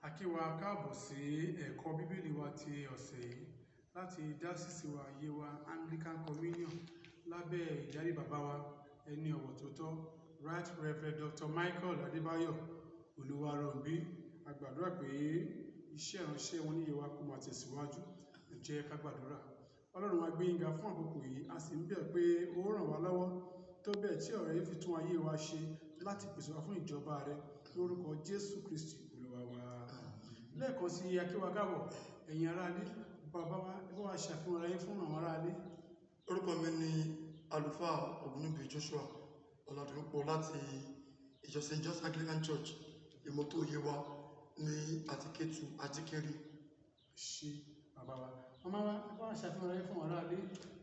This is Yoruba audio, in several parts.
A kí wa káàbọ̀ sí ẹ̀kọ́ Bíbélì wa ti ọ̀sẹ̀ yìí láti Dásìsì wa Yewa Anglican Communion lábẹ́ ìdarí bàbá wa, ẹni ọ̀wọ̀ tó tọ́, Right Reverend Dr. Michael Adébáyọ̀ Olúwarọ̀bí. A gbàdúrà pé iṣẹ́ ìránṣẹ́ wọn ní Yewa kó máa tẹ̀síwájú. Ẹ jẹ́ ká gbàdúrà. Ọlọ́run wa, gbé yín ga fún àkókò yìí, a sì ń bẹ̀ pé ó ràn wá lọ́wọ́ tó bẹ́ẹ̀ tí ọ̀rọ̀ yìí fi tún ayé wa ṣe láti pèsè wa fún ìjọba rẹ, lórúkọ Jésù Kristi Olúwa wa. Lẹ́ẹ̀kan sí, a kí wa káàbọ̀, ẹ̀yin aráalé. Bàbá wa, ẹ bá wa ṣàfihàn ara yín fún àwọn aráalé. Orúkọ mi ni Àlùfáà Ògúnúbí Joshua Ọ̀làdúnpọ̀ láti ìjọ St. John's Anglican Church, Ìmọ́tò Yewa ní Àtìkétu Ajíkéré. Ṣe bàbá wa. Màmá wa, ẹ bá wa ṣàfihàn ara yín fún àwọn aráalé.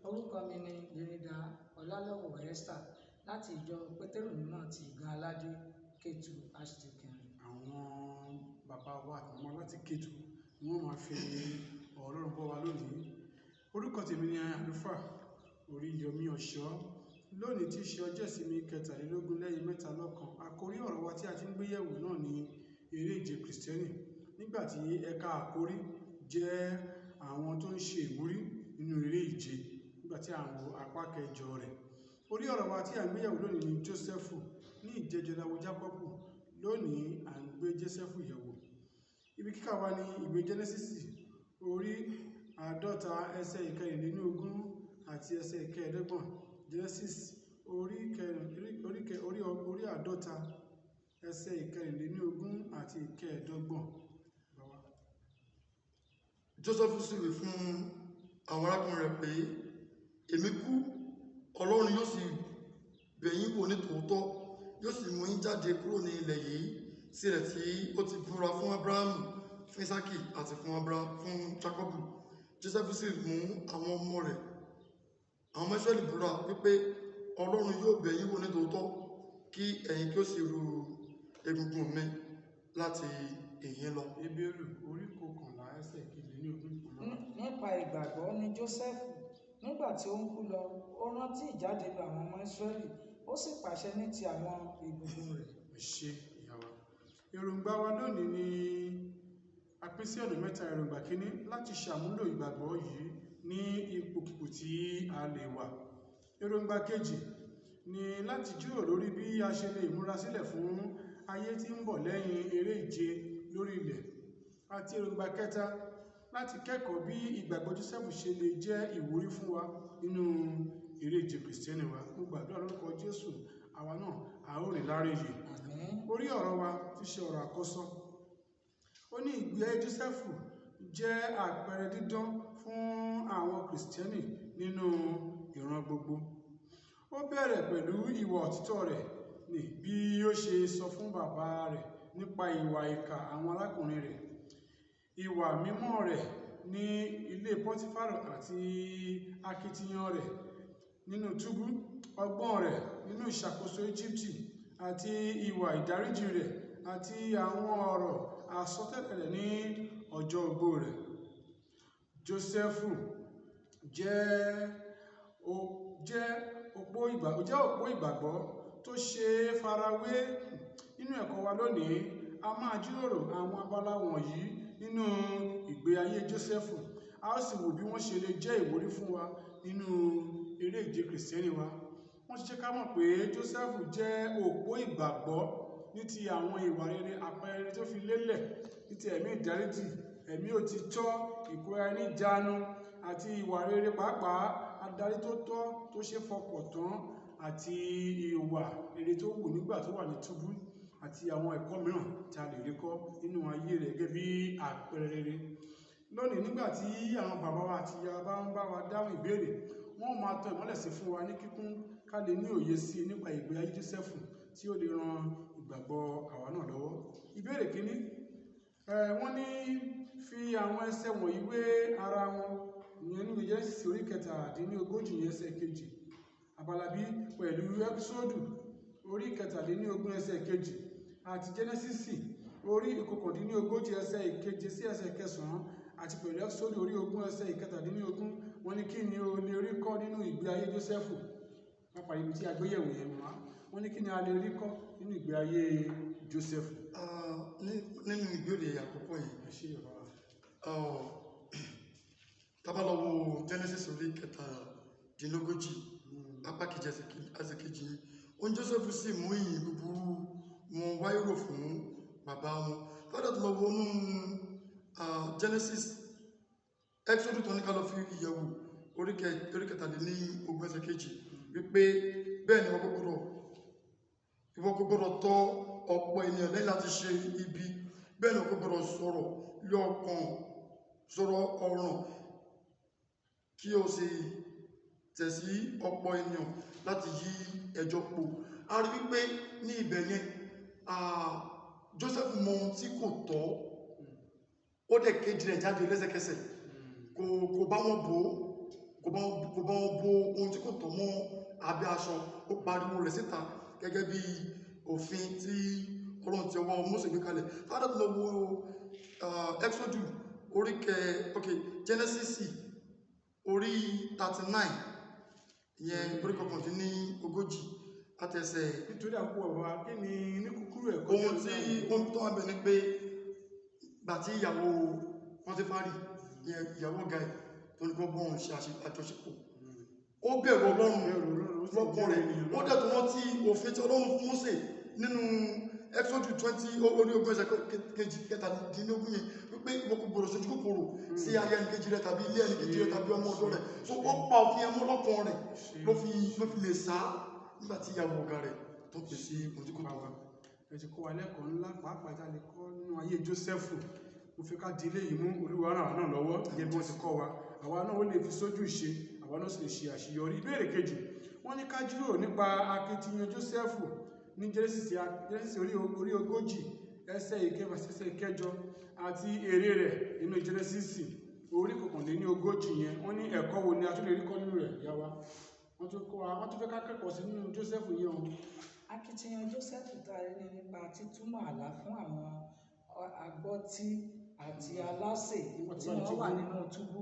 Orúkọ mi ni Lẹ́nìdá Ọlálọ́wọ̀ Esther láti ìjọ Pétérù Mímọ́ ti Ìgan Aládé, Kétu Aṣíkiri. Àwọn bàbá wa àti màmá láti Kétu ni wọ́n máa fi ọ̀rọ̀ Ọlọ́run bọ́ wa lónìí. Orúkọ tèmi ni Àlùfáà Oríyọmí Ọ̀ṣọ́. Lónìí tí í ṣe ọjọ́ ìsinmi 23 lẹ́yìn mẹ́ta lọ́kan, àkórí ọ̀rọ̀ wa tí a ti ń gbé yẹ̀wò náà ni eré ìje Kìrìsìtẹ́nì, nígbà tí ẹ̀ka àkórí jẹ́ àwọn tó ń ṣe ìwúrí nínú eré ìje, nígbà tí à ń wo apá kẹjọ rẹ̀. Orí ọ̀rọ̀ wa tí a ń gbé yẹ̀wò lónìí ni Jósẹ́fù. Ní ìjẹjọ la wo Jákọ́bù, lónìí à ń gbé Jósẹ́fù yẹ̀wò. Ibi kíkà wa ní ìwé Jẹ́nẹ́sísì orí 50, ẹsẹ̀ 24 àti ẹsẹ̀ 25. Genesis orí 50, ẹsẹ̀ 24 àti 25. Bàbá. Joseph sì wí fún àwọn arákùnrin rẹ̀ pé, "Èmi kú, Ọlọ́run yóò sì bẹ̀ yín wò ní tòótọ́, yóò sì mú yín jáde kúrò ní ilẹ̀ yìí sí ilẹ̀ tí ó ti búra fún Abrahamu, fún Isaki àti fún Jacobu." Joseph sì mú àwọn ọmọ rẹ̀, àwọn ọmọ Israẹli búra wípé, "Ọlọ́run yóò bẹ̀ yín wò ní tòótọ́, kí ẹ̀yin kí ó sì ru egungun mi láti ìhín lọ." Hébérù orí 11, ẹsẹ̀ 22. Màmá wa. Nípa ìgbàgbọ́ ní Jósẹ́fù, nígbà tí ó ń kú lọ, ó rántí ìjáde lọ àwọn ọmọ Ísírẹ́lì, ó sì pàṣẹ ní ti àwọn egungun rẹ̀. Ẹ ṣé, ìyá wa. Èròǹgbà wa lónìí ni a pín sí ọ̀nà mẹ́ta. Èròǹgbà kíní, láti ṣàmúlò ìgbàgbọ́ yìí ní ipòkípò tí a lè wà. Èròǹgbà kejì ni láti jíròrò lórí bí a ṣe lè múra sílẹ̀ fún ayé tí ń bọ̀ lẹ́yìn eré ìje lórí ilẹ̀. Àti èròǹgbà kẹta, láti kẹ́kọ̀ọ́ bí ìgbàgbọ́ Jósẹ́fù ṣe lè jẹ́ ìwúrí fún wa nínú eré ìje Kìrìsìtẹ́nì wa. Mo gbàdúrà lórúkọ Jésù, àwa náà a ó rìn láre yìí. Àmín. Orí ọ̀rọ̀ wa ti ṣe ọ̀rọ̀ àkọ́sọ. Ó ní ìgbé ayé Jósẹ́fù jẹ́ àpẹẹrẹ dídán fún àwọn Kìrìsìtẹ́nì nínú ìran gbogbo. Ó bẹ̀rẹ̀ pẹ̀lú ìwà òtítọ́ rẹ̀ ní bí ó ṣe sọ fún bàbá rẹ̀ nípa ìwà ìkà àwọn arákùnrin rẹ̀, ìwà mímọ́ rẹ̀ ní ilé Pọ́tífárò àti akitiyan rẹ̀ nínú túbú, ọgbọ́n rẹ̀ nínú ìṣàkóso Íjíbítì àti ìwà ìdáríjì rẹ̀ àti àwọn ọ̀rọ̀ àsọtẹ́lẹ̀ rẹ̀ ní ọjọ́ ogbó rẹ̀. Jósẹ́fù jẹ́ òpó ìgbàgbọ́ tó ṣe é farawé. Nínú ẹ̀kọ́ wa lónìí, a máa jíròrò àwọn abala wọ̀nyí nínú ìgbé ayé Jósẹ́fù, a ó sì wò bí wọ́n ṣe lè jẹ́ ìwúrí fún wa nínú eré ìje Kìrìsìtẹ́nì wa. Wọ́n ti jẹ́ ká mọ̀ pé Jósẹ́fù jẹ́ òpó ìgbàgbọ́ ní ti àwọn ìwà rere, àpẹẹrẹ tó fi lélẹ̀ ní ti ẹ̀mí ìdáríjì, ẹ̀mí òtítọ́, ìkóra ẹni ìjánu àti ìwà rere pàápàá, adarí tó tọ́ tó ṣe fọkàn tán àti ìwà rere tó wù nígbà tó wà ní túbú àti àwọn ẹ̀kọ́ mìíràn tí a lè rí kọ́ nínú ayé rẹ̀ gẹ́gẹ́ bí àpẹẹrẹ rere. Lónìí, nígbà tí àwọn bàbá wa àti ìyá bá ń bá wa dáhùn ìbéèrè, wọ́n máa tan ìmọ́lẹ̀ sí fún wa ní kíkún ká lè ní òye sí i nípa ìgbé ayé Jósẹ́fù tí ó lè ran ìgbàgbọ́ àwa náà lọ́wọ́. Ìbéèrè kíní, wọ́n ní fi àwọn ẹsẹ̀ wọ̀nyí wé ara wọn, ìyẹn nínú Jẹ́nẹ́sísì orí 37 yẹn, ẹsẹ̀ 2, abala bí, pẹ̀lú Ẹ́kísódù orí 23, ẹsẹ̀ 2 àti Jẹ́nẹ́sísì orí 39, ẹsẹ̀ 7 sí ẹsẹ̀ 9 àti pẹ̀lú Ẹ́kísódù orí 20, ẹsẹ̀ 17. Wọ́n ní kí ni o lè rí kọ́ nínú ìgbé ayé Jósẹ́fù? Pápá ibi tí a gbé yẹ̀wò yẹn wá, wọ́n ní kí ni a lè rí kọ́ nínú ìgbé ayé Jósẹ́fù? Nínú ìbéèrè àkọ́kọ́ yìí, Ẹ ṣé bàbá wa. Tá bá lọ wo Genesis orí 37, apá kejì ẹsẹ̀ kejì, ó ní Joseph sì mú ìyìn búburú wọn wá èrò fún bàbá wọn. Fádà tó lọ wọnú Genesis, Exodus tó ní ká lọ fi ìyẹ̀wò orí 23 ẹsẹ̀ kejì, wípé bẹ́ẹ̀ ni ìwọ kò gbọdọ̀ tọ̀ ọ̀pọ̀ ènìyàn lẹ́yìn láti ṣe ibi, bẹ́ẹ̀ ni ìwọ kò gbọdọ̀ sọ̀rọ̀ lọ́kàn sọ̀rọ̀ ọ̀ràn kí o sì tẹ̀ sí ọ̀pọ̀ ènìyàn láti yí ẹjọ́ po. A rí wípé ní ibẹ̀ yẹn, Joseph mọ ohun tí kò tọ́, ó dẹ̀ kéde rẹ̀ jáde lẹ́sẹ̀kẹsẹ̀. Kò bá wọn bò ó, kò bá wọn bo ohun tí kò tọ́ mọ́ abẹ́ aṣọ. Ó pariwo rẹ̀ síta gẹ́gẹ́ bí òfin tí Ọlọ́run ti ọwọ́ Mósè gbé kalẹ̀. Fádà tó lọ wo Exodus orí kẹ ok Genesis orí 39 ìyẹn orí 39 àtẹsẹ̀. Nítorí àkókò bàbá, kí ni ní kúkúrú ẹ̀kọ́ Ohun tí ohun tó wà bẹ̀ ni pé gbà tí ìyàwó Pọtifárì, ìyẹn ìyàwó ọ̀gá ẹ̀, tó ní kó bọ́n ṣe àjọṣepọ̀, ó bẹ̀rù Ọlọ́run lọ́kàn rẹ̀, ó dẹ̀ tó rántí òfin tí Ọlọ́run fún Mósè nínú Exodus 20 orí 20 ẹsẹ̀ kejì 17 yẹn, wípé ìwọ kò gbọdọ̀ ṣojú kòkòrò sí aya ẹnìkejì rẹ tàbí ilé ẹnìkejì rẹ tàbí ọmọ ọ̀dọ̀ rẹ̀. So ó pa òfin ẹmọ lọ́kàn rẹ̀ ló fi lè sá nígbà tí ìyàwó ọ̀gá rẹ̀ tó pè sí ohun tí kò tọ́. Bàbá, ẹ ti kọ́ wa lẹ́kọ̀ọ́ ńlá, pàápàá tá a lè kọ́ nínú ayé Jósẹ́fù. Mo fẹ́ ká di ilé yìí mú. Olúwa ràn wá náà lọ́wọ́ gẹ́gẹ́ bí wọ́n ti kọ́ wa, àwa náà ó lè fi sójú ìṣe, àwa náà sì lè ṣe àṣeyọrí. Ìbéèrè kejì, wọ́n ní ká jíròrò nípa akitiyan Jósẹ́fù ní Genesis orí 40 ẹsẹ̀ 6 sí ẹsẹ̀ 8 àti èrè rẹ̀ nínú Genesis orí 41 yẹn. Wọ́n ní ẹ̀kọ́ wo ni a tún lè rí kọ́ nínú rẹ̀? Yá wa, wọ́n tún kọ́ wa, wọ́n tún fẹ́ ká kẹ́kọ̀ọ́ sí nínú Jósẹ́fù yẹn o. Akitiyan Joseph tá a rí nípa túmọ̀ àlá fún àwọn agbọ́tí àti alásè Nígbà tí tí wọ́n wọ́n wà túbú. nínú túbú,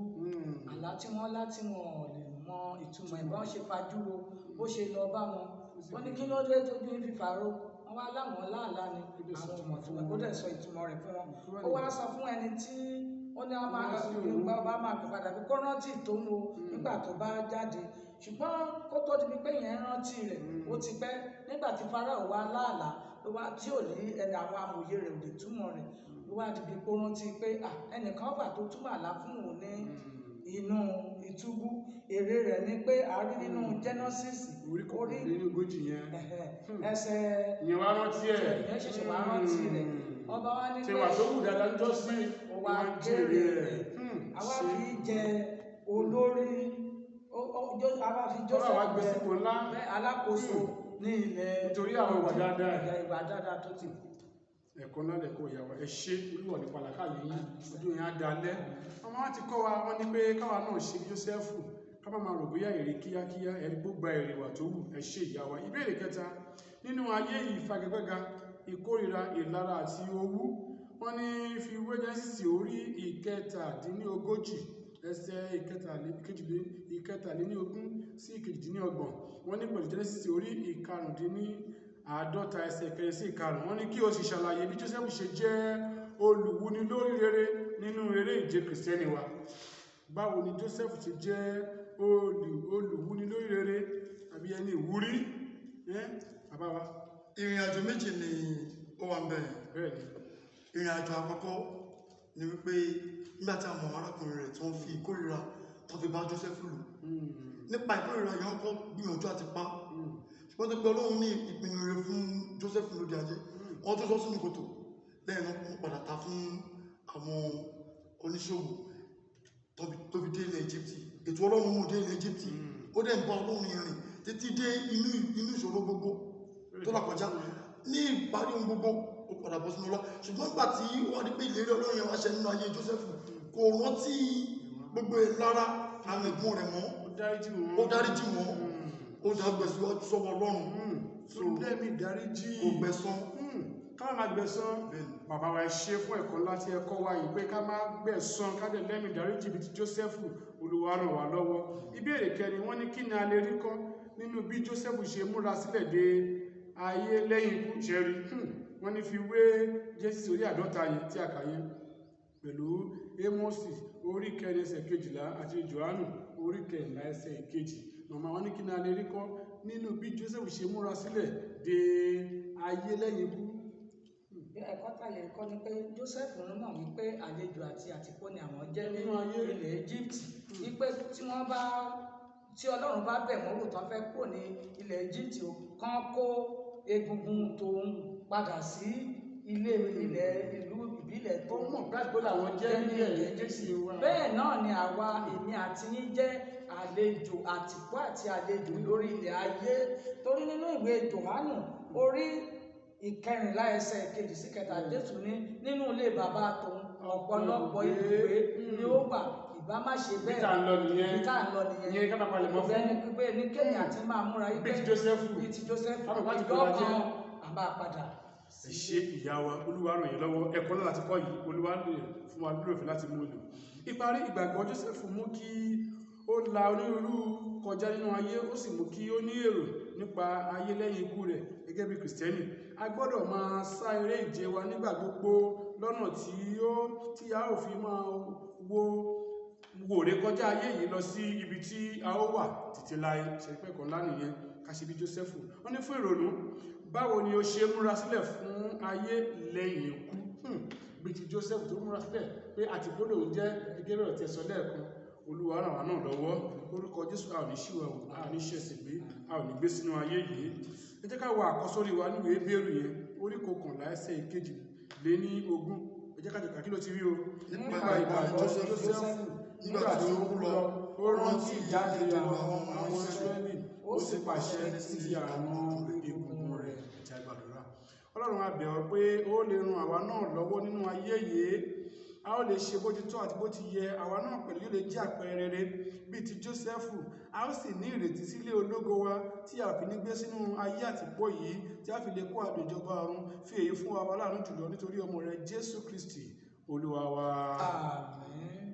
àlá tí wọ́n lá tí wọn ò lè mọ ìtumọ̀ ẹ̀, bọ́n ṣe fajúro bó ṣe lọ bá wọn, ó ní kí ló dé tójú ń fi fàró, wọ́n wá láwọn láàlá ni, Ó dẹ̀ sọ àwọn ìtumọ̀ ọmọ fún ìtumọ̀, ó wọn. dẹ̀ sọ ìtumọ̀ rẹ̀ fún wọn. Kí wá Ó ní wá sọ fún ẹni tí ó ní a máa Wọ́n sí òun. bá máa pè padà pé kó rántí tòun o nígbà tó bá jáde. Ṣùgbọ́n kó tó di pé yẹn rántí rẹ̀, ó ti pẹ́. Nígbà tí Fáráò wá láàlá ló wá tí ò ní ẹni, àwọn amòye rẹ̀ ò lè túmọ̀ rẹ̀, ló wá di pé kó rántí pé à ẹnìkan wà tó túmọ̀ àlá fún òun ní inú ìtúbú. Èrè rẹ̀ ni pé a rí nínú Genesis orí orí 41 yẹn. Ẹ̀hẹ̀, ẹsẹ̀ Ìyẹn wá rántí ẹ̀. Ìyẹn ṣẹ̀ṣẹ̀ wá rántí rẹ̀. Ọba wa ní Tí pé wà tó wù dáadáa ń jọ́ sí ó wá kéré rẹ̀. Àwa fi jẹ olórí, àwa fi Ọlọ́run wá gbé Joseph sípò ńlá jẹ alákòóso ní ilẹ̀ nítorí àwọn ìwà dáadáa ẹ̀. Ìwà dáadáa tó ti Ẹ̀kọ́ ńlá lẹ̀kọ́ ìyàwó. Ẹ ṣé, olúwa nípa làkàyè yín, ọdún yẹn á dalẹ́. Àwọn wọn ti kọ́ wa, wọ́n ní pé káwa náà ṣe bí Jósẹ́fù, ká má máa rò bóyá èrè kíákíá, ẹni gbogbo èrè wà tó wù. Ẹ ṣé, ìyá wa. Ìbéèrè kẹta, nínú ayé ìfagagbága, ìkórìíra, ìlara àti owú, wọ́n ní fi wé Jẹ́nẹ́sísì orí 37 ẹsẹ̀ 23 sí 28, wọ́n ní pẹ̀lú Jẹ́nẹ́sísì orí 45 ẹsẹ̀ 4 sí 5, wọ́n ní kí o sì ṣàlàyé bí Joseph ṣe jẹ́ olùwúni lórí rere nínú eré ìje kìrìsìtẹ́nì wa. Báwo ni Joseph ṣe jẹ́ olùwúni lórí rere àbí ẹni ìwúrí? Bàbá wa. Ìrìn àjò méjì ni ó wà ń bẹ̀. Bẹ́ẹ̀ ni. Ìrìn àjò àkọ́kọ́ ni wípé nígbà tí àwọn arákùnrin rẹ̀ tó ń fi ìkórìíra tó fi bá Joseph lò, nípa ìkórìíra yẹn, wọ́n kọ́ gbìyànjú àti pa, ṣùgbọ́n tó pé Ọlọ́run ní ìpinnu rere fún Joseph lóde ajé, wọ́n tó sọ sínú kòtò, lẹ́yìn náà wọ́n padà ta fún àwọn oníṣòwò tó fi dé ilẹ̀ Egypt. Ètò Ọlọ́run mú dé ilẹ̀ Egypt, ó dẹ̀ ń bá Ọlọ́run rìn títí dé inú ìṣòro gbogbo tó là kọjá. Ní ìparí ohun gbogbo, ó padà bọ́ sínú ọlá. Ṣùgbọ́n nígbà tí wọ́n rí pé ìlérí Ọlọ́run yẹn wá ṣẹ nínú ayé Joseph, kò rántí gbogbo ìlara àwọn ẹ̀gbọ́n rẹ̀ mọ́. Ó dáríjì wọn. Ó dáríjì wọn, ó dàgbẹ̀ sọ́wọ́ Ọlọ́run. Tó lẹ́mí ìdáríjì. Kò gbẹ̀san. Ká má gbẹ̀san. Bẹ́ẹ̀ni. Bàbá wa, ẹ ṣé fún ẹ̀kọ́ ńlá tí ẹ kọ́ wa yìí pé ká má gbẹ̀san, ká dẹ̀ lẹ́mí ìdáríjì bíi ti Jósẹ́fù. Olúwa ràn wá lọ́wọ́. Ìbéèrè kẹrin, wọ́n ní kí ni a lè rí kọ́ nínú bí Jósẹ́fù ṣe múra sílẹ̀ de ayé lẹ́yìn ikú? Ṣẹ́rí. Wọ́n ní fi wé Jésù orí 50 yẹn tí a kà yẹn pẹ̀lú Ámósì orí 4 ẹsẹ̀ 12 àti Jòhánù orí 14 ẹsẹ̀ 2. Màmá wọn ní kí ni a lè rí kọ́ nínú bí Joseph ṣe múra sílẹ̀ de ayé lẹ́yìn ikú. Bí ẹ̀kọ́ tá lè kọ́ ni pé Joseph ń mọ̀ wípé àlejò àti àtìpó ni àwọn jẹ́ ní Nínú ayé. ilẹ̀ Egypt, wípé tí Ọlọ́run bá bẹ̀ wọ́n wò tán fẹ́ kúrò ní ilẹ̀ Egypt o, kán kó egungun tòun padà sí ilé ilẹ̀ ìlú ìbílẹ̀ Tó tó mọ̀ pé àtìpó làwọn jẹ́ jẹ́ ní nílẹ̀ ilẹ̀ Egypt wa. Bẹ́ẹ̀ náà ni àwa, èmi àti yín jẹ́ àlejò, àtìpó àti àlejò lórí ilẹ̀ ayé. Torí nínú ìwé Jòhánù orí 14 ẹsẹ̀ 2 sí 3, Jésù ní nínú ilé bàbá tòun ọ̀pọ̀lọpọ̀ ibùgbé ni ó wà, ìbá má ṣe Bí bẹ́ẹ̀. tá à ń lọ nìyẹn. Ibi tá à ń lọ nìyẹn. Ìyẹn ká máa palẹ̀ mọ́ fún. Bẹ́ẹ̀ ni pé ní kéèyàn àti máa múra yí Bí pé ti Jósẹ́fù. bí ti Jósẹ́fù. Ká mọ̀ pé àtìpó Ìjọ la jẹ́. kan a máa padà. Ẹ ṣé ìyá wa, Olúwa ràn yín lọ́wọ́. Ẹ̀kọ́ náà láti kọ́ yìí, Olúwa lè fún wa lórí òfin láti mú lò. Ìparí ìgbàgbọ́ Jósẹ́fù mú kí ó la onírúurú kọjá nínú ayé, ó sì mú kí ó ní èrò nípa ayé lẹ́yìn ikú rẹ̀ gẹ́gẹ́ bí Kìrìsìtẹ́nì. A gbọ́dọ̀ máa sá eré ìje wa nígbà gbogbo lọ́nà tí a ó fi máa wò ré kọjá ayé yìí lọ sí ibi tí a ó wà títí láé. Ṣe pẹ́ kan ńlá nìyẹn, ká ṣe bí Jósẹ́fù. Wọ́n ní fún ìrònú, báwo ni o ṣe múra sílẹ̀ fún ayé lẹ́yìn ikú? Bí ti Jósẹ́fù tó múra sílẹ̀ pé àtìpó lòun jẹ́, gẹ́gẹ́ bí ọ̀rọ̀ tí ẹ sọ lẹ́ẹ̀kan. Olúwa ràn wá náà lọ́wọ́. Orúkọ Jésù, a ò ní ṣìwà wò, a ò ní ṣẹ̀sìn gbé, a ò ní gbé sínú ayé yìí. Ẹ jẹ́ ká wo àkọ́sórí wa níwèé Hébérù yẹn, orí 11 ẹsẹ̀ 22. Ẹ jẹ́ ká jọ kà, kí ló ti rí o? Nípa ìgbàgbọ́ Jósẹ́fù, nígbà tí ó kú lọ, ó rántí ìjáde àwọn ọmọ Ísírẹ́lì, ó sì pàṣẹ sí àwọn egungun rẹ̀. Ẹ jẹ́ a gbàdúrà. Ọlọ́run, a bẹ̀ ọ́ pé ó lè ran àwa náà lọ́wọ́ nínú ayé yìí. A ó lè ṣe bó ti tọ́ àti bó ti yẹ. Àwa náà pẹ̀lú yóò lè jẹ́ àpẹẹrẹ rere bíi ti Jósẹ́fù. A ó sì ní ìrètí sílé ológo wa tí a fi ní gbé sínú ayé àtìpó yìí, tí a fi lè kó àdùn ìjọba ọ̀run. Fi èyí fún wa láàánú jùlọ nítorí ọmọ rẹ Jésù Kristi Olúwa wa. Àmín.